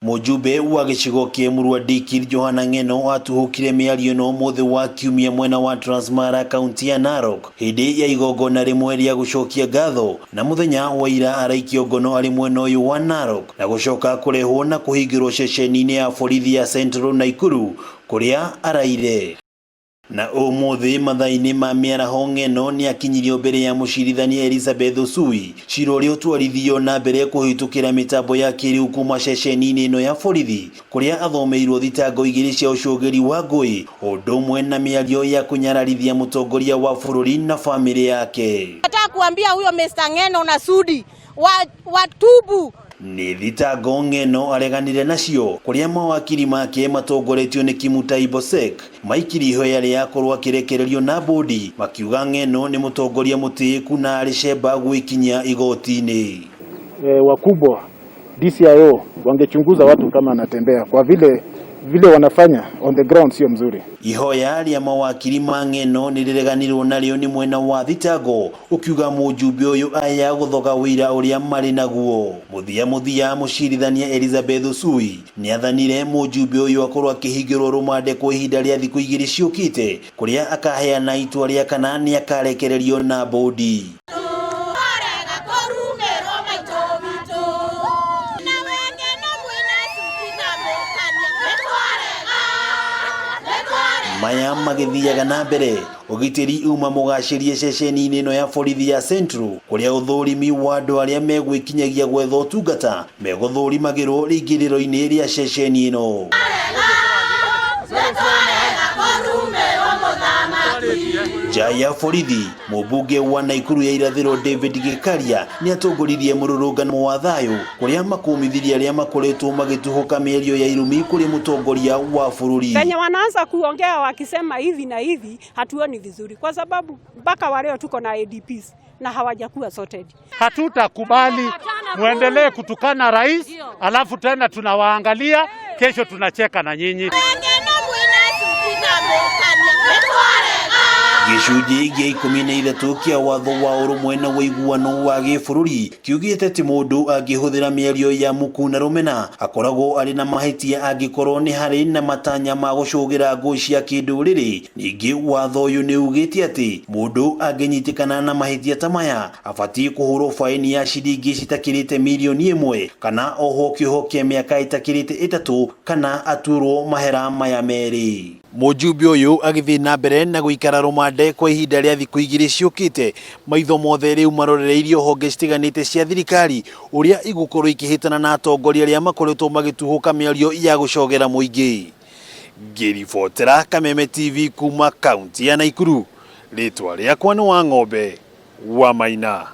Mũjumbe wa gĩcigo kĩa Emurua Dikirr Johana Ng'eno atuhũkire mĩario ĩno ũmũthĩ wa kiumia mwena wa Transmara kaunti ya Narok hĩndĩ ya igongona rĩmwe rĩa gũcokia ngatho na mũthenya wa ira araikio ngono arĩ mwena ũyũ wa Narok na gũcoka kũrehwo na kũhingĩrwo ceceni-inĩ ya borithi ya Central Nakuru kũrĩa araire. Na ũmũthĩ mathaa-inĩ ma mĩaraho Ng'eno nĩakinyirio mbere ya mũcirithania Elizabeth Osui cira ũrĩa ũtwarithio na mbere kũhĩtũkĩra mĩtambo ya kĩrĩu kuma ceceni-inĩ ĩno ya borithi kũrĩa athomeirwo thitango igĩrĩ cia ũcũgĩri wa ngũĩ ũndũ ũmwe na mĩario ya kũnyararithia mũtongoria wa bũrũri na bamĩrĩ yake. Nataka kuambia huyo Mr. Ng'eno na Sudi watubu. Nĩ thitango Ng'eno areganire nacio kũrĩa mawakiri make matongoretio nĩ Kimutai Bosek maikirie ihoya rĩa akorwo akĩrekererio na bũndi makiuga Ng'eno nĩ mũtongoria mũtĩĩku na arĩ cemba gwĩkinyia igoti-inĩ. Wakubwa DCIO wangechunguza watu kama anatembea kwa vile vile wanafanya on the ground sio mzuri. Ihoya rĩa mawakiri ma Ng'eno nĩrĩreganirwo narĩo nĩ mwena wa thitango ũkiuga mũjumbe ũyũ aya gũthoga ũira ũrĩa marĩ naguo. Mũthia mũthia mũcirithania Elizabeth Osui nĩathanire mũjumbe ũyũ akorwo akĩhingĩrwo rũmande kwa ihinda rĩa thikũ igĩrĩ ciũkĩte kũrĩa akaheana itua rĩa kana nĩakarekererio na bũndi. Maya magĩthiaga na mbere ũgitĩri uma mũgacĩrie ceceni-inĩ ĩno ya borithi ya Central kũrĩa ũthũrimi wa andũ arĩa megwĩkinyagia gwetha ũtungata megũthũrimagĩrwo rĩingĩrĩro-inĩ rĩa ceceni ĩno. Nja ya borithi mũmbunge wa Nakuru ya irathĩro David Gĩkaria nĩatongoririe mũrũrũngano wa thayũ kũrĩa makũmithirie arĩa makoretwo magĩtuhũka mĩario ya irumi kũrĩ mũtongoria wa bũrũri. Penye wanaanza kuongea wakisema hivi na hivi, hatuoni vizuri, kwa sababu mpaka wa leo tuko na IDPs na hawajakuwa sorted. Hatutakubali muendelee kutukana rais, alafu tena tunawaangalia, kesho tunacheka na nyinyi. Gĩcunjĩ gĩa 13 kĩa watho wa ũrũmwe na ũiguano wa gĩbũrũri kiugĩte atĩ mũndũ angĩhũthĩra mĩario ya muku na rũmena akoragwo arĩ na mahĩtia angĩkorwo nĩ harĩ na matanya ma gũcũgĩra ngũĩ cia kĩndũrĩrĩ. Ningĩ watho ũyũ nĩ ugĩte atĩ mũndũ angĩnyitĩkana na mahĩtia ta maya abatiĩ kũhũrwo baĩni ya ciringi citakĩrĩte mirioni 1 kana ohwo kĩoho kĩa mĩaka ĩtakĩrĩte 3 kana aturwo mahera maya merĩ. Mũjumbe ũyũ agĩthiĩ na mbere na gũikara rũmande kwa ihinda rĩa thikũ igĩrĩ ciũkĩte maitho mothe rĩu marorereirio honge citiganĩte cia thirikari ũrĩa igũkorwo ikĩhĩtana na atongoria arĩa makoretwo magĩtuhũka mĩario ya gũcogera mũingĩ. Ngĩribotera Kameme TV kuma kaunti ya Nakuru, rĩtwa rĩakwa nĩ Wang'ombe wa Maina.